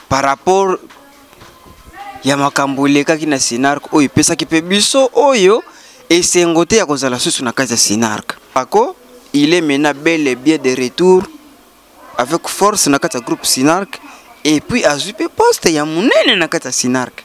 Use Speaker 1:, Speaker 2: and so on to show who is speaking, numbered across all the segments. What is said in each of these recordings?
Speaker 1: Par rapport ya makambo elekaki na Sinarc oyo epesaki mpe biso oyo esengo te ya kozala susu na kati ya Sinarc. Paco, il est maintenant bel et bien de retour avec force na kati ya groupe Sinarc et puis azwi mpe poste ya monene na kati ya Sinarc.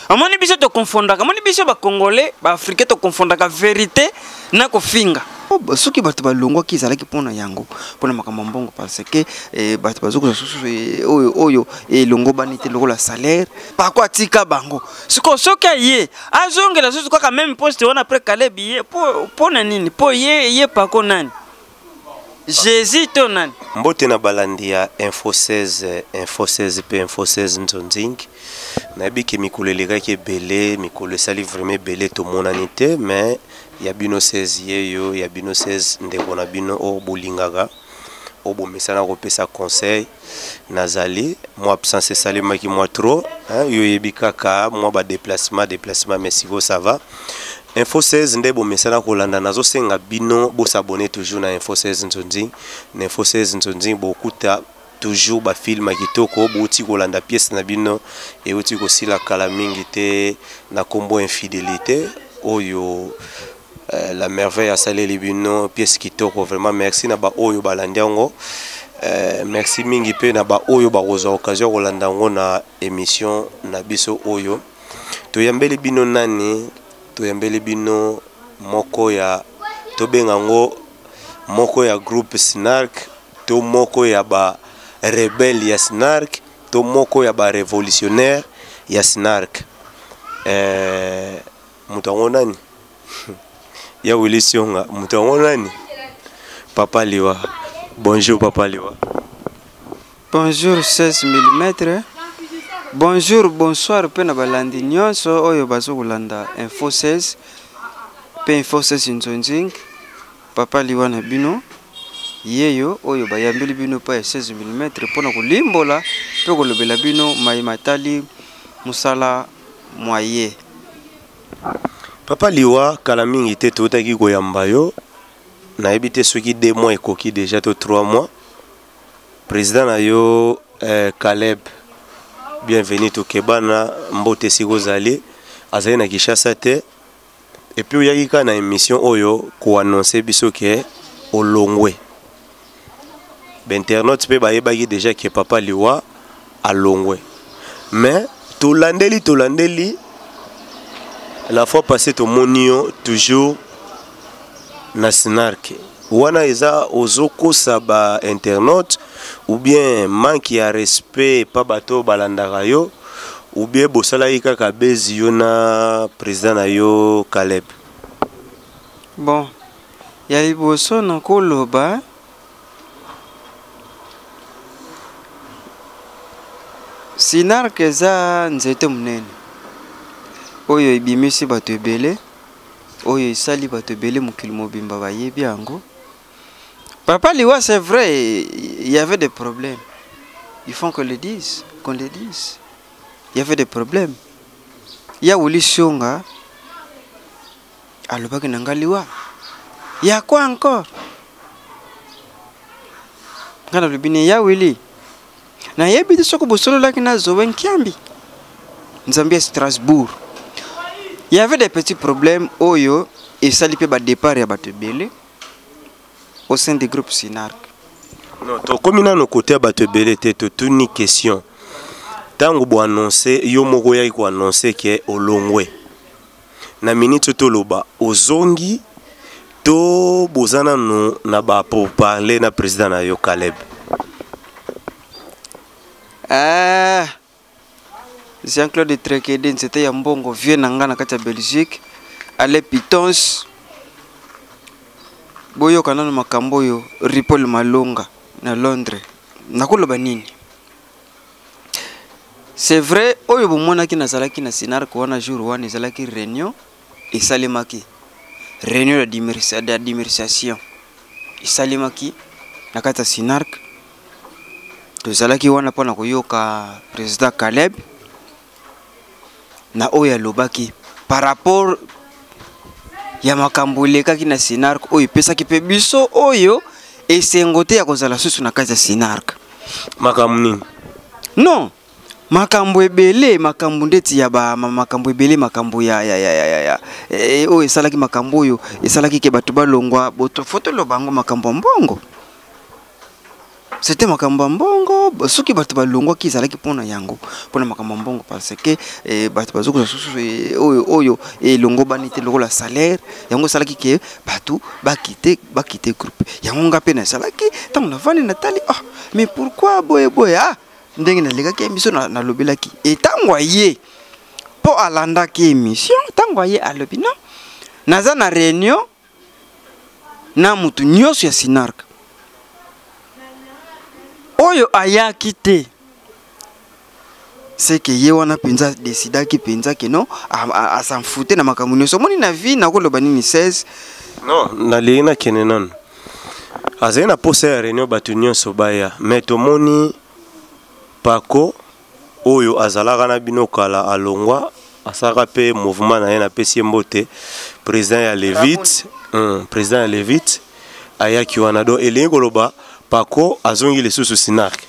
Speaker 1: Amoni biso tokonfondaka, amoni biso ba Congolais, ba Africains tokonfondaka verite na kofinga. Oh, soki bato balongwaki ezalaki mpona yango, mpona makambo ya mbongo, parce que eh, bato bazokozwa susu eh, oyo oyo elongobani te lokola salaire. Pako atika bango sikoyo, soki aye azongela susu kaka meme poste wana après Caleb ye mpo na nini? Mpo ye ye Pako nani? Jésus to nani?
Speaker 2: Mbote na balandi ya Info 16, Info 16 pe Info 16 Nzonzing. Nayebi ke mikolo elekaki ebele, mikolo esali vraiment ebele tomonani te, mais ya bino 16 yeyo, ya bino 16 ndeko na bino oyo bolingaka, oyo bomesana kopesa conseil. Nazali mwa absence esalemaki mwa trop, hein, yo oyebi kaka mwa ba déplacement déplacement, mais sikoyo ça va. Info 16 nde bomesana kolanda, nazosenga bino bosabonner toujours na Info 16 Nzonzing. Na Info 16 Nzonzing bokuta toujours ba film ya kitoko, bouti kolanda pièce na bino euti kosila kala mingi te na kombo Infidélité oyo la merveille asaleli bino pièce kitoko vraiment. Merci na ba oyo balandi yango. Merci mingi pe na ba oyo bakozwa occasion ya kolanda yango na émission na biso oyo. Toyambeli bino nani? Toyambeli bino moko ya tobenga yango moko ya groupe Sinarc, to moko ya ba rebelle ya Sinarc, to moko ya ba révolutionnaire ya Sinarc. Moto yango nani? Ya Willy Sionga, moto yango nani? Papa Liwa. Bonjour Papa Liwa.
Speaker 1: Bonjour 16 mm. Bonjour, bonsoir pe na balandi nyonso oyo bazo kolanda Info 16 pe Info 16 Nzonzing. Papa Liwa na bino yeyo oyo bayambeli bino pa ya 16 mm mpona kolimbola pe kolobela bino maye matali mosala mwa ye.
Speaker 2: Papa Liwa, kala mingi te toutaki koyamba yo, nayebi te soki 2 mois ekoki déjà to 3 mois. Président na yo Caleb, bienvenue tokebana mbote siko ozali, azali na Kinshasa te. Et puis oyaki kaka na émission oyo ko annoncer biso ke olongwe. Ba internautes pe bayebaki déjà ke Papa Liwa alongwe. Mais tolandeli tolandeli la fois passée tomoni yo toujours na Sinarc. Wana eza ozokosa ba internautes ou bien manque ya respect pa bato balandaka yo, ou bien bosalaki kaka bezi yo na président na yo Caleb?
Speaker 1: Bon, ya liboso nakoloba Sinarc eza nzete monene oyo ebimisi bato ebele, oyo esali bato ebele mokili mobimba bayebi yango. Papa Liwa, c'est vrai, il y avait des problèmes. Il faut qu'on le dise, qu'on le dise. Il y avait des problèmes. Ya Willy Sionga alobaki na nga Liwa. Il y a quoi encore? Nga nalobi ne ya Willy. Nayebi te soki bosololaki na Zoé Nkiambi, Nzambe ya Strasbourg. Il y avait des petits problèmes oyo esali pe ba départ ya bato ebele au sein du groupe Sinarc.
Speaker 2: Non, tokomi nano côté ya bato ebele te, totuni question. Tango bo annoncer, yo moko oyaki ko annoncer ke olongwe. Na minute toloba ozongi to boza nano na ba pour parler na président na yo Caleb?
Speaker 1: Jean-Claude Trekede, nzete ya mbongo, vieux na nga na kati ya Belgique, Ale Pitons. Boyoka nano makambo oyo Ripoll Malonga na Londres. Nakoloba nini? C'est vrai, oyo bomonaki nazalaki na Sinarc wana jour wana ezalaki réunion esalemaki. Réunion d'administration esalemaki na kati ya Sinarc. Tozalaki wana mpona koyoka président Caleb na oyo alobaki par rapport ya makambo elekaki na Sinarc oyo epesaki mpe biso oyo esengo te ya kozala susu na kati ya Sinarc.
Speaker 2: Makambo nini?
Speaker 1: Non, Makambo ebele, makambo ndeti ya ba makambo ebele, makambo ya ya ya ya ya e, oyo esalaki makambo oyo esalaki ke bato balongwa boto fo toloba yango makambo ya mbongo. C'était makambo ya mbongo. Soki bato balongwaki, ezalaki mpona yango, mpona makambo ya mbongo, parce que bato bazokozwa susu oyo oyo elongobani te lokola salaire. Yango esalaki ke bato bakite groupe. Yango nga mpe nasalaki ntango navandi, natali: ah, mais pourquoi boye boye? Ah, ndenge nalekaki émission, nalobelaki etango aye mpo alandaki émission. Ntango aye, alobi: non, naza na réunion na mutu nyonso ya Sinark oyo ayaki te. Seke ye wana mpenza décidaki mpenza ke non, as'en foutait na makambo nyonso. Omoni, na vie, nakoloba nini, 16?
Speaker 2: Non, nalingi nakende nano. Azali na posa ya réunion, bato nyonso baya, mais tomoni Pako oyo azalaka na bino kala alongwa, asalaka mpe mouvement na ye. Napesi ye mbote, président ya Levite, président ya Levite ayaki wana. Donc elingi koloba Pako azongi lisusu Sinark?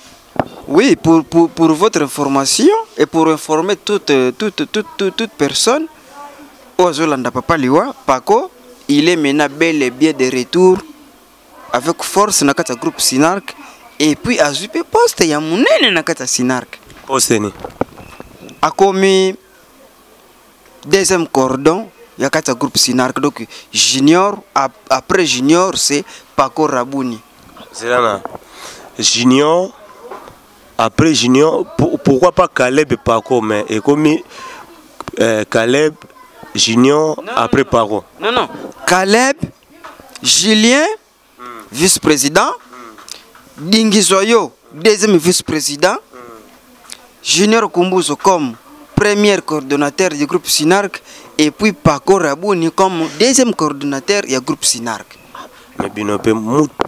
Speaker 1: Oui, pour votre information et pour informer toute personne oyo azolanda Papa Liwa, Paco, il est maintenant bel et bien de retour avec force na kati ya groupe Sinark, et puis azwi mpe poste ya monene na kati ya Sinark.
Speaker 2: Poste ni?
Speaker 1: Akomi deuxième cordon ya kati ya groupe Sinark. Donc junior, après junior, c'est Paco Rabouni.
Speaker 2: Zela na junior, après junior, pourquoi pas Caleb, Paco? Mais ekomi Caleb, junior,
Speaker 1: non,
Speaker 2: après
Speaker 1: non.
Speaker 2: Paco?
Speaker 1: Non, Caleb, Julien, vice-président, Dingizoyo, deuxième vice-président, Junior Kumbuzo comme premier coordonnateur du groupe Sinark, et puis Paco Rabouni comme deuxième coordonnateur du groupe Sinark.
Speaker 2: Mais bino mpe,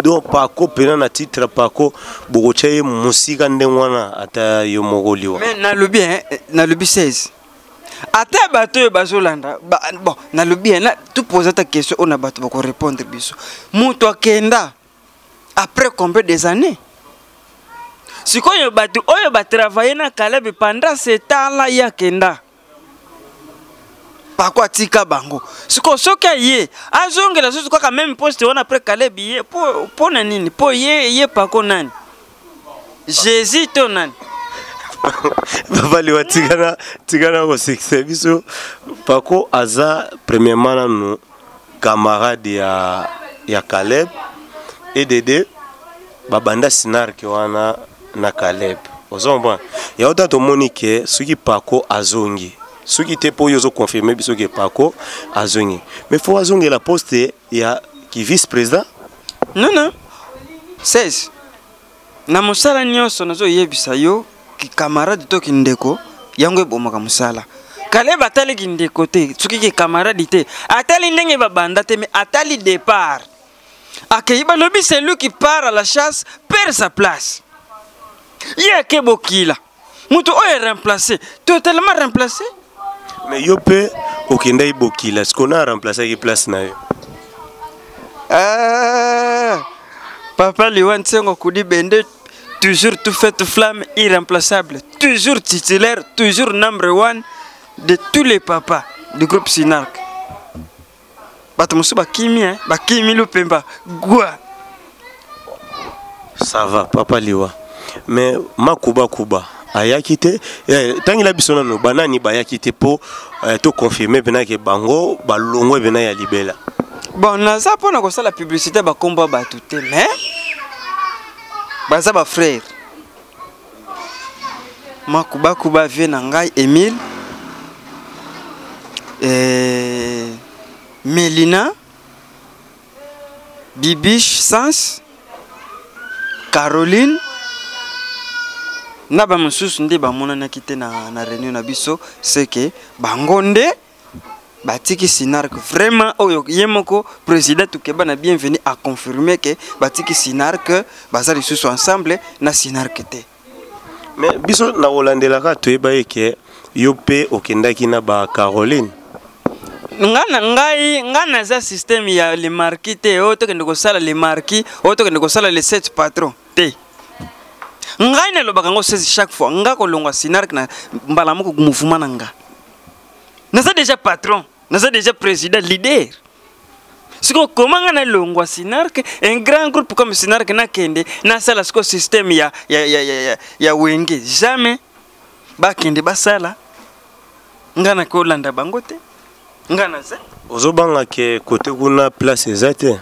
Speaker 2: donc Paco mpena na titre Paco, bokotya ye mosika ndenge wana, ata yo moko Liwa?
Speaker 1: Mais nalobi, hein, nalobi 16, ata bato oyo bazolanda bon, nalobi, hein, toposa ata question oyo na bato bakorépondre biso. Moto akenda après combien des années? Sikoyo bato oyo batravaille na Caleb pendant ce temps-là, ye akenda, Pako atika bango. Sikoyo soki aye, azongela susu kaka même poste wana après Caleb, ye mpo na nini? Mpo ye Pako nani? Jésus to nani?
Speaker 2: Papa Liwa, tikana, tikana kosekisa biso. Pako aza premièrement nanu camarade ya Caleb edd, babanda Sinarke wana na Caleb, ozomona yango. Ta tomoni ke soki Pako azongi, soki te, mpo oyo ozoconfirme biso ke Pako azongi, mais faut azongela poste ya ki vice président.
Speaker 1: Non, 16, na mosala nyonso, nazoyebisa yo, kikamarade to kindeko, yango ebomaka mosala. Kaleb atali kindeko te, soki kikamarade te, atali ndenge babanda te, mais atali départ akei. Balobi: celui qui part à la chasse perd sa place. Ye ake bokila, moto oyo remplacé, totalement remplacé.
Speaker 2: Mais yo mpe okendaki bokila, sikoyo na remplaçaki place na yo?
Speaker 1: Ah, Papa Liwa Nsengo Kudi Bende, toujours tout feu tout flamme, irremplaçable, toujours titulaire, toujours number one de tous les papas du groupe Sinark. Bato mosusu bakimi, hein? Bakimi lupemba gwa.
Speaker 2: Ça va, Papa Liwa, mais Makubakuba ayaki te. Tangela biso nano banani bayaki te mpo toconfirme mpena ke bango balongwe mpena ya libela.
Speaker 1: Bon, naza mpona kosala publicité bakombo ya bato te, mais baza bafrère Makubakuba, vie na ngai Emile, Melina, Bibiche Sans, Caroline na bamosusu nde bamonanaki te na réunion na biso. Seke bango nde batiki Sinark vraiment. Oyo ye moko président Tukeba na Bienvenu aconfirme ke batiki Sinark, baza lisusu ensemble na Sinark te.
Speaker 2: Mais biso na kolandelaka, toyeba ye ke yo mpe okendaki na bacaroline.
Speaker 1: Nga na ngai, nga naza système ya le marquis te. Oyo tokende kosala le marquis, oyo tokende kosala le sept patron te. Ngai nalobaka yango 16 chaque fois, nga kolongwa Sinark na mbala moko mouvement na nga. Naza déjà patron, naza déjà président leader. Sikoyo koma nga nalongwa Sinark, un grand groupe comme Sinark, nakende nasala sikoyo système ya Wenge? Jamais. Bakende basala, nga nakolanda bango te, nga naza.
Speaker 2: Ozobanga ke kote kuna place eza te?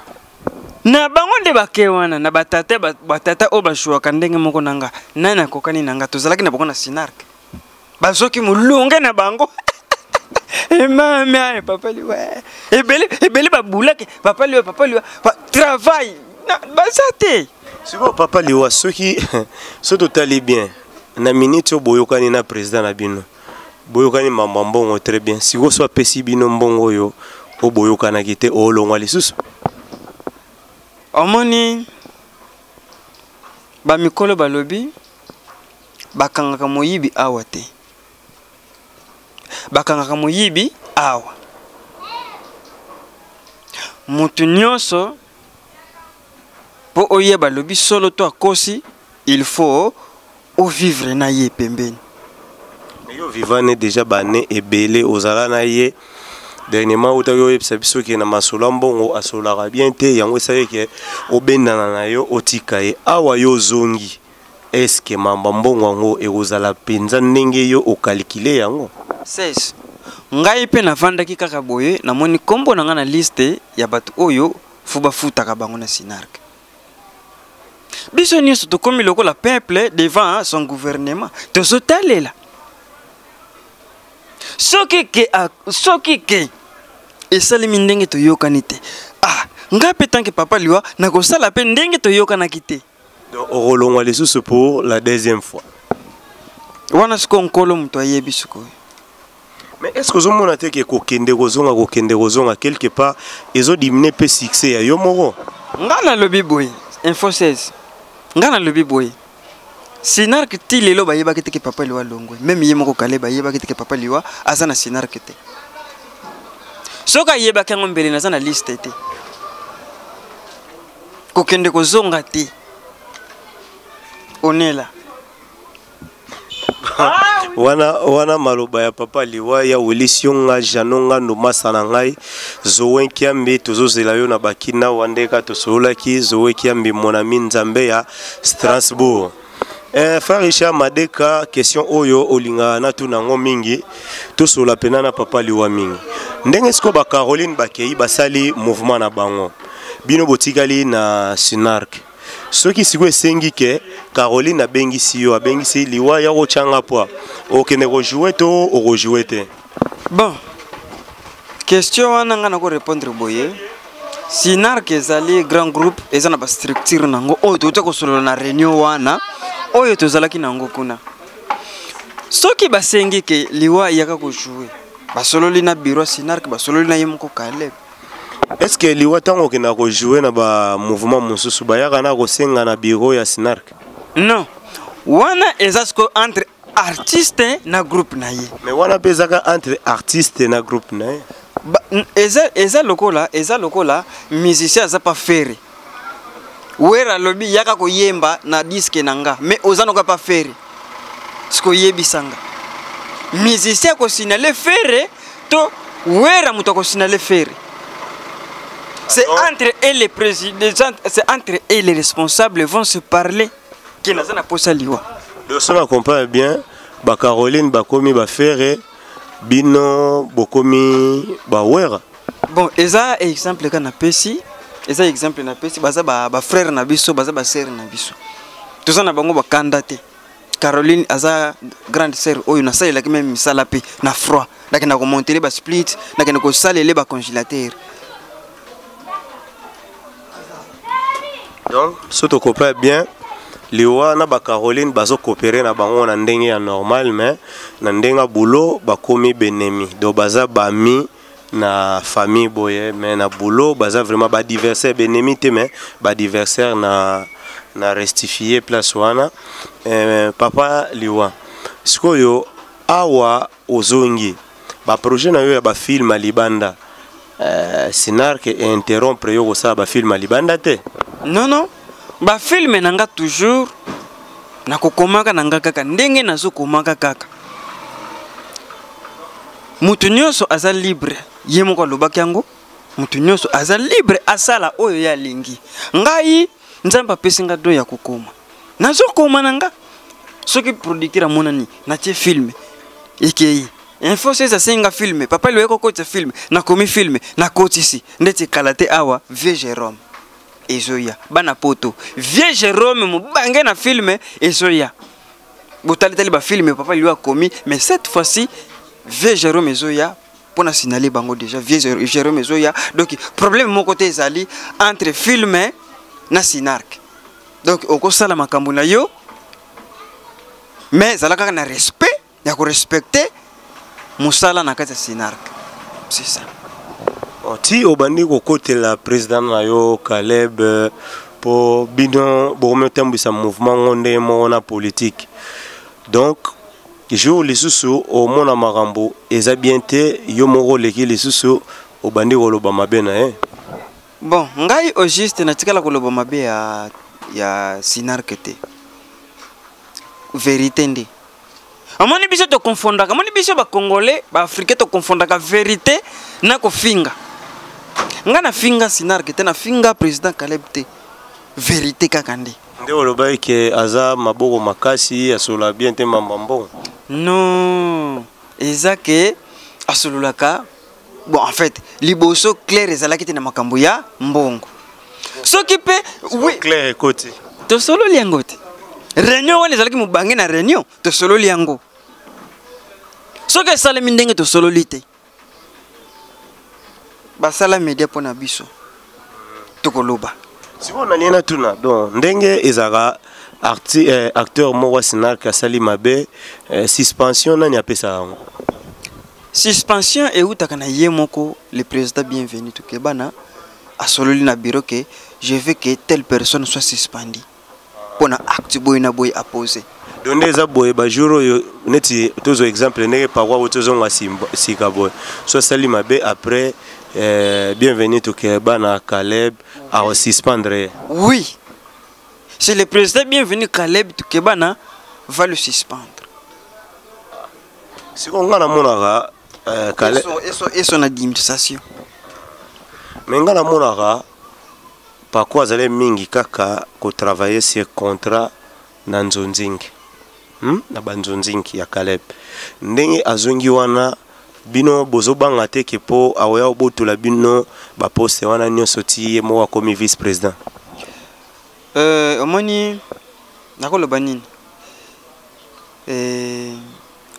Speaker 1: Na bango nde bake wana na batata, batata oyo bazwaka ndenge moko na nga, nani akokani na nga? Tozalaki na bango na Sinark, bazwaki molonge na bango. Emame aye papa liwa, ebele ebele babulaki papa liwa, papa liwa travail baza te.
Speaker 2: Sikoyo papa liwa, soki so totali bien na minute oyo, boyokani na président na bino, boyokani mambo ya mbongo, très bien. Sikoyo so apesi bino mbongo oyo oyo boyokanaki te, olongwa lisusu?
Speaker 1: Omoni, bamikolo balobi bakangaka moyibi awa te, bakangaka moyibi awa. Motu nyonso mpo oyeba alobi solo to akosi, il faut ovivre na ye pembeni.
Speaker 2: Yo vivane déjà bane ebele, ozala na ye. Dernièrement outaki oyebisa biso ke na masolo ya mbongo asololaka bien te, yango esali ke obendana na yo, otika ye. Awa yo ozongi, eske mamba mbongo yango ekozala mpenza ndenge yo okalikile yango?
Speaker 1: 16 ngai mpe navandaki kaka boye, namoni nkombo na ngai na liste ya bato oyo fo bafutaka bango na Sinark. Biso nyonso tokomi lokola peuple devant son gouvernement, tozotalela. Soki ke esalemi ndenge toyokani te, ah, ngai mpe tant que papa liwa nakosala mpe ndenge toyokanaki te.
Speaker 2: Donc okolongwa lisusu pour la deuxième fois?
Speaker 1: Wana sikoyo nkolo moto ayebi sikoyo.
Speaker 2: Mais est ce que ozomona te ke kokende kozonga, kokende kozonga, quelque part ezodiminuer mpe succès ya yo moko?
Speaker 1: Nga nalobi boye, Info 16, nga nalobi boye: Sinark ti lelo bayebaki te ke papa liwa longwe. Même ye moko kale bayebaki te ke papa liwa aza na Sinark te. Soki ayebaki yango, mbele naza na liste te. Kokende kozonga te, onela.
Speaker 2: Wana wana maloba ya papa liwa ya Willis Yonga Jano Ngando, masa na ngai Zoe Kiambi, tozozela yo na bakina wa ndeka tosololaki. Zoe Kiambi, mon ami, nzambe ya Strasbourg. Frère Richard Madeka, question oyo olingaka natuna yango mingi, tosolola mpena na papa liwa mingi. Ndenge sikoyo bacaroline bakei, basali mouvement na bango, bino botikali na Sinark. Soki sikoyo esengi ke Caroline abengisi yo, abengisi liwa ya kotyanga pwa okende kojouer to okojouer te?
Speaker 1: Bon, question wana ngai nakorépondre boye: Sinark ezali grand groupe, eza na bastructure nango oyo touta kosolola na réunion wana oyo tozalaki nango kuna. Soki basengi ke liwa eyaka kojouer, basololi na bureau ya Sinark, basololi na ye moko Caleb.
Speaker 2: Est ce que liwa, ntango okendaka kojouer na bamouvement mosusu, bayaka na kosenga na bureau ya Sinark?
Speaker 1: Non, wana eza sikoyo entre artiste na groupe na ye.
Speaker 2: Mais wana mpe ezaka entre artiste na groupe na ye.
Speaker 1: Eza lokola musicien aza pa Ferre, Wera alobi yaka koyemba na disque na nga, mais oza noka pa Ferre. Sikoyebisa nga, musicien akosignaler Ferre to Wera moto akosignaler Ferre? C'est entre et les présidents, c'est entre et les responsables vont se parler ke naza na posa liwa.
Speaker 2: Donc so na comprendre bien, bacaroline bakomi baFerre, bino bokomi bawera?
Speaker 1: Bon, eza exemple ka napesi, eza exemple napesi. Baza bafrère na biso, baza basœur na biso, toza na bango bakanda te. Caroline aza grande sœur oyo nasalelaki même misala mpe na froid, nakenda komonter basplit, nakenda kosalele bacongélateur.
Speaker 2: Donc so tocomprendre bien, liwa na bacaroline bazokopere na bango na ndenge ya normal, mais na ndenge ya boulot bakomi benemi. Donc baza bami na famille boye, mais na boulot baza vraiment baadversaire, benemi te, mais baadversaire. Na rectifier place wana. Papa liwa, sikoyo awa ozongi, baprojet na yo ya bafilm ya libanda, Sinark interrompre yo kosala bafilm ya libanda te?
Speaker 1: Non, non, bafilm na nga toujours. Nakokomaka na nga kaka ndenge nazokomaka kaka. Moto nyonso aza libre, ye moko alobaki yango. Moto nyonso aza libre asala oyo ye alingi. Ngai Nzambe apesi nga don ya kokoma, nazokoma na nga. Soki producteur amonani, natie film ekei. Info 16 asengi nga film, papa Liwa kokotisa film, nakomi film, nakotisi. Ndeti kala te awa vieux Jérôme ezoya, bana poto vieux Jérôme mobange na film ezoya. Botalitali ba film papa Liwa akomi, mais cette fois-ci vieux Jérôme ezoya mpo na signaler bango déjà vieux Jérôme ezoya. Donc problème moko te ezali entre film na Sinarc. Donc okosala makambo na yo, mais ezala kaka na respect ya korespecte mosala na kati ya Sinarc, c'est ça.
Speaker 2: Ti obandi kokotela président na yo Caleb, mpo bino bokomi otambwisa mouvement ngo ndenge moko na politique. Donc jour lisusu omona makambo eza bien te, yo moko oleki lisusu obandi koloba mabe na ye.
Speaker 1: Bon, ngai au juste natikala koloba mabe ya Sinarc te. Vérité nde amoni biso tokonfondaka, amoni biso bacongolais, baafricain, tokonfondaka vérité na kofinga. Ngai nafinga Sinarc te, nafinga président Caleb te, vérité kaka nde.
Speaker 2: Nde olobaki ke aza maboko makasi, asola bien te, mamba mbongo.
Speaker 1: Non, eza ke asololaka. Bon, en fait liboso clair ezalaki te na makambo ya mbongo. Soki mpe
Speaker 2: oui, clair ekoti.
Speaker 1: Tosololi yango te. Réunion wana ezalaki mobange na réunion, tosololi yango. Soki esalemi ndenge tosololi te, basala media mpo na biso tokoloba.
Speaker 2: Sikoyo nalingi natuna, donc ndenge ezalaka acteur moko ya Sinarc asali mabe, suspension nani apesaka yango?
Speaker 1: Suspension eutaka na ye moko le président Bienvenu Tukebana. Asololi na bureau ke je veux que telle personne soit suspendue mpona acte boye na boye apose.
Speaker 2: Donc nde eza boye, bajour oyo neti tozwa exemple ndenge paroi oyo tozonga sika boye, so asali mabe, après Bienvenu Tukebana Caleb akosuspendre ye?
Speaker 1: Oui, c'est le président Bienvenu Caleb Tukebana va le suspendre.
Speaker 2: Sikoyo nga namonaka Caleb
Speaker 1: Et son administration.
Speaker 2: Mais nga namonaka Pako azali mingi kaka kotravailler sur contrat na nzonzingi, Na banzonzingi ya Caleb. Ndenge azongi wana, bino bozobanga te ke mpo akoya kobotola bino baposte wana nyonso ti ye moko akomi vice président?
Speaker 1: Omoni, nakoloba nini,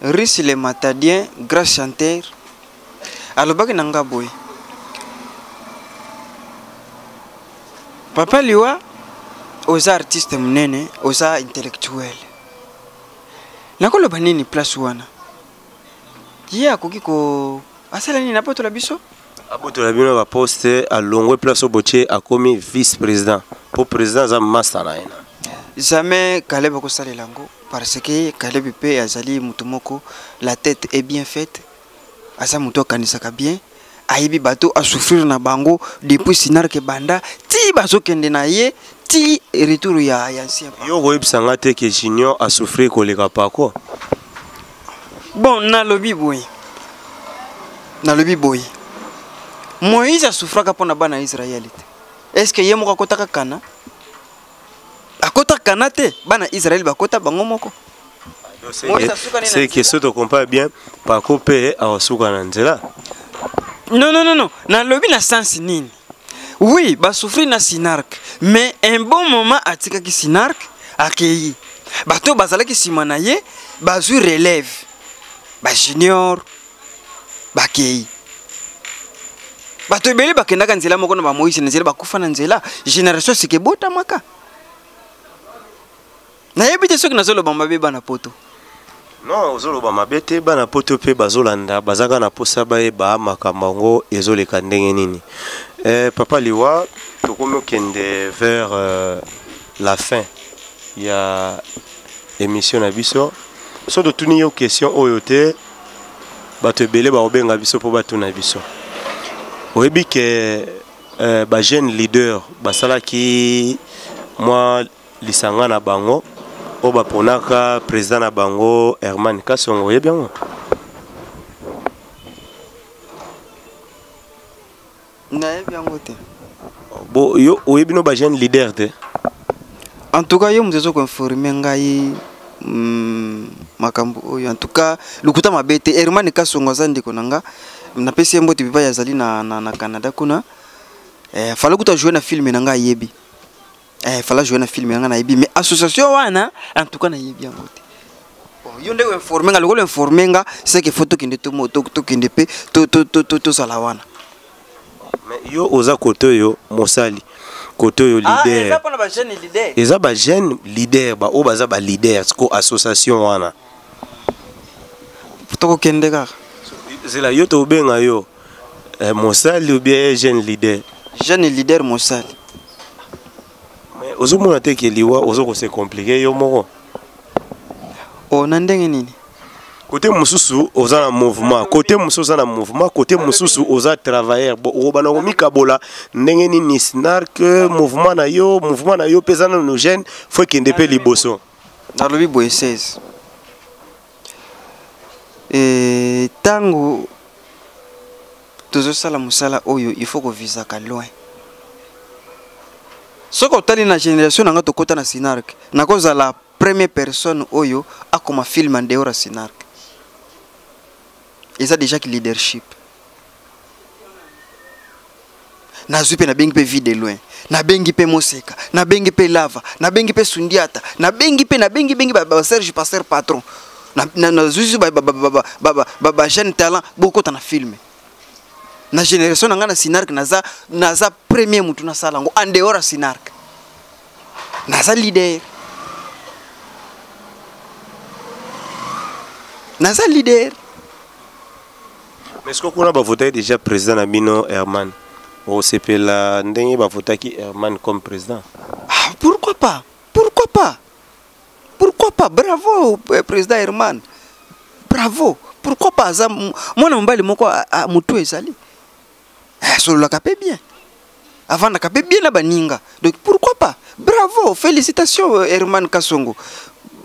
Speaker 1: Russe le Matadien, grand chanteur, alobaki na nga boye: "Papa Liwa, oza artiste monene, oza intellectuel." Nakoloba nini place wana? Ye akoki ko asala nini? Abotola biso?
Speaker 2: Abotola bino baposte, alongwe place oyo botie, akomi vice président mpo président aza master na ye na.
Speaker 1: Jamais Caleb akosalela yango, parce que Caleb mpe azali motu moko, la tête est bien faite. Aza motu akanisaka bien, ayebi bato asouffrir na bango depuis Sinarc banda ti bazokende na ye ti retour ya ancien.
Speaker 2: Yo koyebisa nga te ke Junior asouffrir koleka Pako?
Speaker 1: Bon, nalobi boye, Moïse asouffraka mpo na bana ya Israele te. Est ce que ye moko akotaka Kana? Akota Kana te, bana Israele bakota bango moko.
Speaker 2: Moïse asukani na c'est que so tocompare bien, Pako mpe akosuka na nzela.
Speaker 1: Non, non, non, non, nalobi na sens nini? Oui, basouffrir na Sinarc, mais un bon moment atikaki Sinarc, akei, bato bazalaki nsima na ye bazwi relève, bajunior bakei. Bato ebele bakendaka nzela moko na bamoïse na nzela, bakufa na nzela. Génération sika ebotamaka. Nayebi te soki nazoloba mabe, bana poto.
Speaker 2: Non, ozoloba mabe te. Bana poto mpe bazolanda, baza kaka na mposa bayeba makambo yango ezoleka ndenge nini. Papa Liwa, tokomi okende vers la fin ya émission na biso. So totuni yo question oyo te, bato ebele bakobenga biso mpo batuna biso. Oyebi ke bajeune leader basalaki mwa lisanga na bango. Oyo baponaka président na bango Herman Kasongo, oyebi yango?
Speaker 1: Nayebi yango te.
Speaker 2: Bo yo oyebi no bajeune leader te?
Speaker 1: En tout cas, yo moto ezo koinforme ngai makambo oyo. En tout cas, lokuta mabe te. Herman Kasongo aza ndeko na nga, napesi ye mbote bipai azali na Canada kuna. Fala kuta jouer na film na nga, ayebi. Fala jouer na film na nga, nayebi. Mais association wana, en tout cas, nayebi yango te. Bon, yo nde oinforme nga. Lokola informe nga, c'est que faut tokende, tokende mpe tozala wana.
Speaker 2: Mais yo oza kote oyo mosali, kote oyo leader.
Speaker 1: Eza mpona bajeune leader.
Speaker 2: Eza bajeune leader, baoyo baza baleader siko association wana.
Speaker 1: Tokokende kaka.
Speaker 2: Zela, yo tobenga yo mosali ou bien jeune leader?
Speaker 1: Jeune leader mosali.
Speaker 2: Mais ozomona te ke liwa oza kose compliquer yo moko?
Speaker 1: O na ndenge nini?
Speaker 2: Kote mosusu oza na mouvement, kote mosusu oza na mouvement, kote mosusu oza travailleur. Bon, okobanda komikabola ndenge nini? Snark, mouvement na yo, mouvement na yo mpe eza nano jeune, faut ekende mpe liboso.
Speaker 1: Nalobi boye, 16, ntango tozosala mosala oyo, il faut kovisaka loin. Soki otali na génération na nga, tokɔta na Sinark, nakozala première personne oyo akoma film en dehors ya Sinark. Eza déjà ki leadership. Nazwi mpe, nabengi mpe Vie de Loin, nabengi mpe Moseka, nabengi mpe Lava, nabengi mpe Sundiata, nabengi mpe, nabengi bengi baserge Pasteur Patron, nazwi bajeune talent bokota na film. Na génération na ngai na Sinark, naza premier mutu nasala yango en dehors ya Sinark. Naza leader, naza leader.
Speaker 2: Mais sikoyo kuna bavotaki déjà président na bino Herman. Osepela ndenge bavotaki Herman comme président?
Speaker 1: Ah, pourquoi pas, pourquoi pas, pourquoi pas? Bravo, président Herman, bravo. Pourquoi pas? Aza mwana mobali moko motu ezali, asololaka mpe bien, avandaka mpe bien na baninga. Donc pourquoi pas? Bravo, félicitations, Herman Kasongo.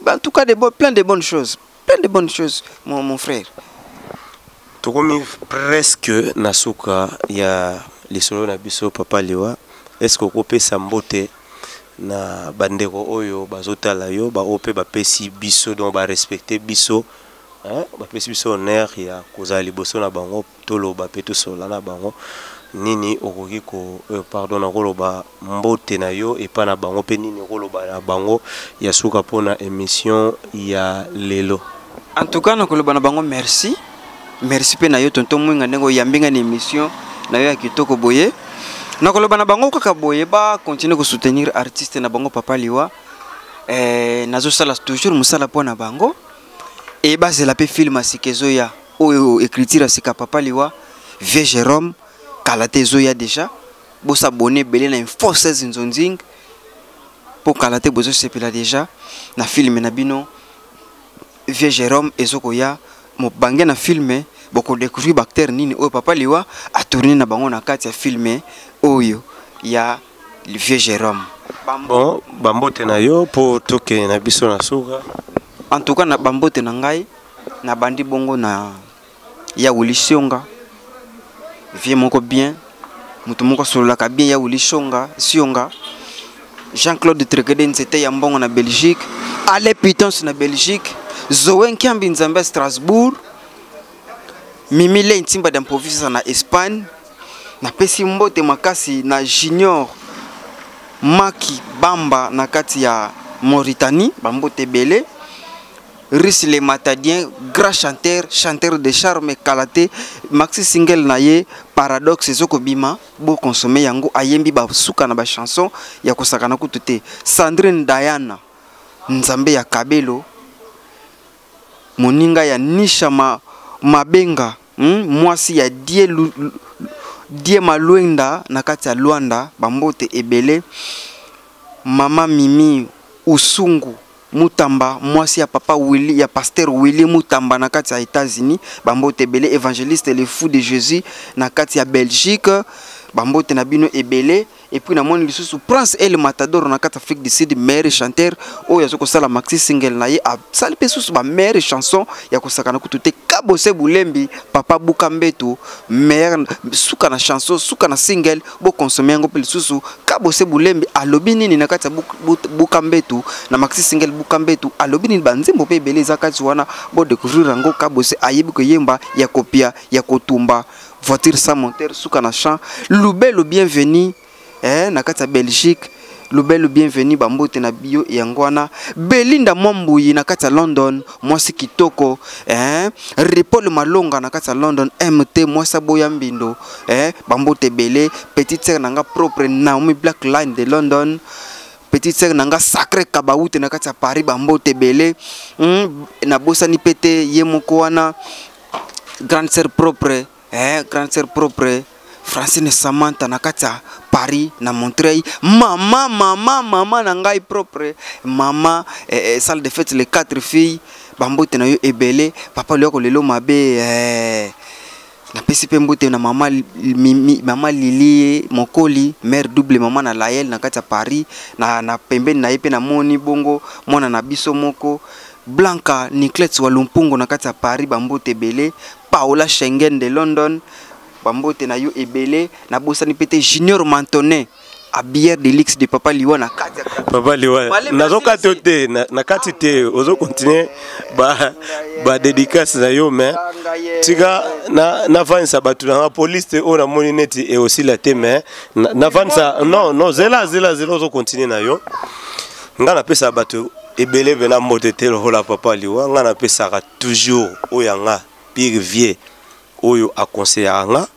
Speaker 1: En tout cas, plein de bonnes choses, plein de bonnes choses, mon frère.
Speaker 2: Tokomi presque na suka ya lisolo na biso, papa Liwa. Est ce que okopesa mbote na bandeko oyo bazotala yo, baoyo mpe bapesi biso, donc barespecte biso, hein? Bapesi biso honneur ya kozala liboso na bango, toloba mpe tosolola na bango. Nini okoki ko pardon, nakoloba mbote na yo epa na bango, mpe nini okoloba na bango ya suka mpona émission ya lelo?
Speaker 1: En tout cas, nakoloba na bango merci. Merci mpe na yo, tonton Mwinga, ndenge oyambi nga na émission na yo ya kitoko boye. Nakoloba na bango kaka boye: bacontinue kosoutenir artiste na bango papa Liwa. Nazosala toujours mosala mpo na bango e bazela mpe film ya sika ezoya, oyo écriture ya sika papa Liwa, Vieux Jérôme, kala te ezoya déjà. Bosabone ebele na Info 16 Nzonzing, mpo kala te bozosepela déjà na film na bino Vieux Jérôme ezokoya. Mobange na film, bokodécouvrir baacteur nini oyo papa Liwa atourne na bango na kati ya film oyo ya Vieux Jérôme.
Speaker 2: Bon, bambote na yo mpo tokende na biso na suka.
Speaker 1: En tout cas, na bambote na ngai, nabandi bongo na ya Wili Sionga, vieux moko bien, moto moko asololaka bien, ya Wili Sionga, Sionga Jean-Claude Trekede, nzete ya mbongo na Belgique, Ale Pitons na Belgique, Zoe Nkiambi Nzambe ya Strasbourg, Mimi Le Ntimba d'improvisa na Espagne. Napesi mbote makasi na Junior Maki Bamba na kati ya Mauritanie, bambote ebele. Rus le Matadien, grand chanteur, chanteur de charme, kala te maxi single na ye Paradoxe ezokobima, bokonsome yango. Ayembi basuka na bachanson ya kosakana kutu te. Sandrine Diana Nzambe ya Kabelo, moninga ya Nisha Mabenga, Mwasi ya Die Malwenda na kati ya Luanda, bambote ebele. Mama Mimi Usungu Mutamba, mwasi ya papa Willy, ya pasteur Willy Mutamba na kati ya États-Unis, bambote ebele. Évangéliste le fou de Jésus na kati ya Belgique. Bambote na bino ebele. Et puis namoni lisusu Prince El Matador na kati Afrique du Sud, meilleur chanteur oyo azo kosala maxi single na ye, asali mpe susu ba meilleure chanson ya kosakana kutu te. Kabose Bulembi, Papa Buka Mbetu, meilleur suka na chanson, suka na single, bo consommer yango mpe lisusu. Kabose Bulembi alobi nini na kati ya Buka Mbetu, na maxi single Buka Mbetu alobi nini, ba nzembo mpe ebele eza kati wana, bo découvrir yango. Kabose ayebi koyemba ya kopia ya kotumba. Voiture sans moteur, suka na champ. Lubelo bienvenue, na kati ya Belgique. Lubelo bienvenue, bambote na bio yango wana. Belinda Mwambuyi na kati ya London, mwasi kitoko, Ripol Malonga na kati ya London, MT mwasi aboya mbindo, bambote ebele. Petite sœur nanga propre Naomi Black Line de London. Petite sœur nanga sacré Kabaoute na kati ya Paris, bambote ebele. Nabosani pete ye moko wana. Grande sœur propre, grande sœur propre Francine Samantha na kati ya Paris na Montreuil. Mama, mama, mama na ngai propre mama, salle de fête les 4 filles, bambote na yo ebele. Papa loko lelo mabe, napesi pe mbote na mama Mimi, mama Lili Mokoli, mère double mama na Laël na kati ya Paris, na pembeni na ye pe na moni bongo mwana na biso moko Blanca Niclette wa Lumpungu na kati ya Paris, bambote ebele. Paola Schengen de London, bambote na yo ebele. Na bosani pete Junior Mantonet, habilleur de luxe de Papa Liwa na kati ya
Speaker 2: Papa Liwa,
Speaker 1: Malé,
Speaker 2: nazo
Speaker 1: merci,
Speaker 2: kati
Speaker 1: merci.
Speaker 2: te, na kati te, ozo continuer ba dédicace na yo, mais tika na vanisa batu na police te oyo namoni neti e aussi la te, mais na vanisa, non, non, zela, zela, zela, ozo continuer na yo. Nga napesa bato ebele be na mbote te lokola Papa Liwa. Nga napesaka toujours oyo nga pire vieux oyo aconseillaka nga,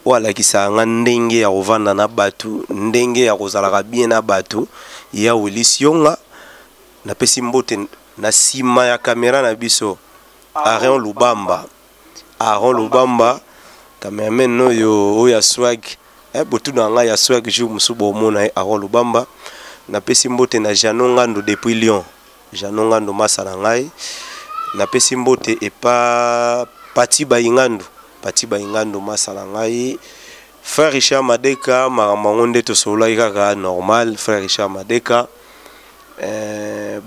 Speaker 2: oyo alakisaka nga ndenge ya kovanda na bato, ndenge ya kozalaka bien na bato, ya Willis Yonga. Napesi mbote na nsima ya caméra na biso Aaron Lubamba, Aaron Lubamba cameraman oyo, oyo ya swag, botuna nga ya swag jour mosusu bomona ye Aaron Lubamba. Napesi mbote na Jano Ngando depuis Lyon, Jano Ngando masa na ngai. Napesi mbote epa Pati Bayingando, Pati Bayingando masa na ngai. Frère Richard Madeka, makambo yango nde tosololaki kaka normal. Frère Richard Madeka,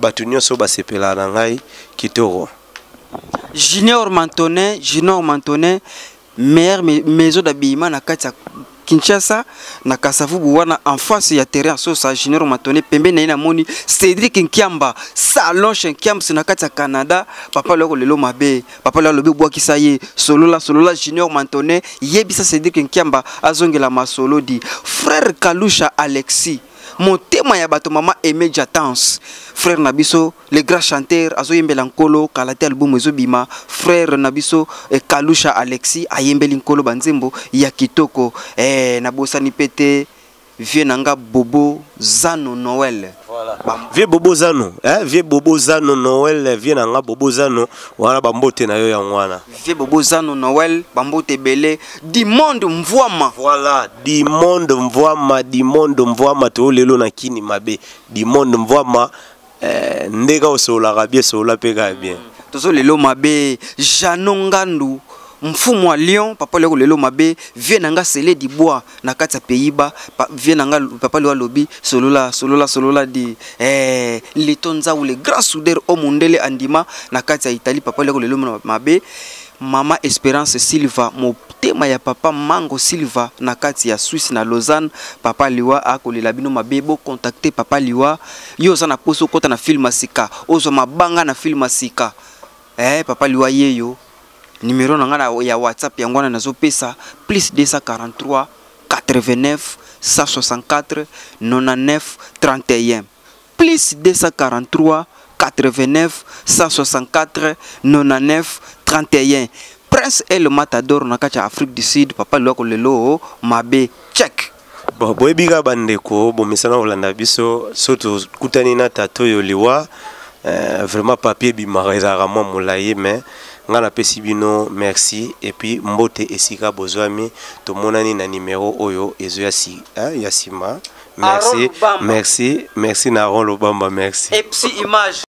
Speaker 2: bato nyonso basepelaka na ngai kitoko.
Speaker 1: Junior Mantonet, Junior Mantonet, meilleure maison d'habillement na kati ya Kinshasa, na Kasavubu wana en face ya terrain Sosa. Junior Mantonet pembeni na ye namoni Cédric Nkiamba, salon chez Nkiamba na kati ya Canada. Papa loko lelo mabe, papa lelo lobi bwakisa ye, solola, solola Junior Mantonet, yebisa Cédric Nkiamba azongela masolo di frère Kalusha Alexis, motema ya bato mama Aimé Jatans, frère na biso le grand chanteur azoyembela nkolo kala te album ezobima. Frère na biso, Kalusha Alexis ayembeli nkolo banzembo ya kitoko. Nabosani pe te vieux nanga Bobo Zano Noël.
Speaker 2: Voilà. Vieux Bobo Zano, hein? Vieux Bobo Zano Noël, vieux nanga Bobo Zano, wana bambote na yo ya wana.
Speaker 1: Vieux Bobo Zano Noël, bambote belé, du monde mvoama.
Speaker 2: Voilà, du monde mvoama, du monde mvoama to lelo na kini mabe. Du monde mvoama, ndeka osola bien, sola pe ka bien.
Speaker 1: Tozo lelo mabe, Jano Ngandu, mfumu wa Lyon, papa lelo lelo mabe, vieux nanga Sele du Bois na kati ya Pays-Bas, vieux nanga papa lelo lobi solola, solola, solola di, Letonza ou le grand soudeur au mondele andima na kati ya Italie, papa lelo lelo mabe. Mama Espérance Silva, motema ya papa Mango Silva na kati ya Suisse na Lausanne, papa Liwa akolela bino mabe, bo contacter papa Liwa. Yo oza na poso kota na film sika, ozwa mabanga na film sika. Papa Liwa yeyo numéro na nga ya WhatsApp yango wana nazopesa plus 243 89 164 99 31. Plus 243 89 164 99 31. Prince El Matador na kati ya Afrique du Sud, papa Liwa kolelo mabe check.
Speaker 2: Bon, boyebi kaka bandeko, bomesana kolanda biso, so tokutani na tato oyo Liwa, vraiment papier ebimaka ezalaka mwa molai, mais nga napesi bino merci et puis mbote esika bozwami, tomonani na numéro oyo ezo ya si, hein, ya nsima. Merci,
Speaker 1: Aaron Lubamba.
Speaker 2: merci, merci na Aaron Lubamba, merci.
Speaker 1: Epsi Image.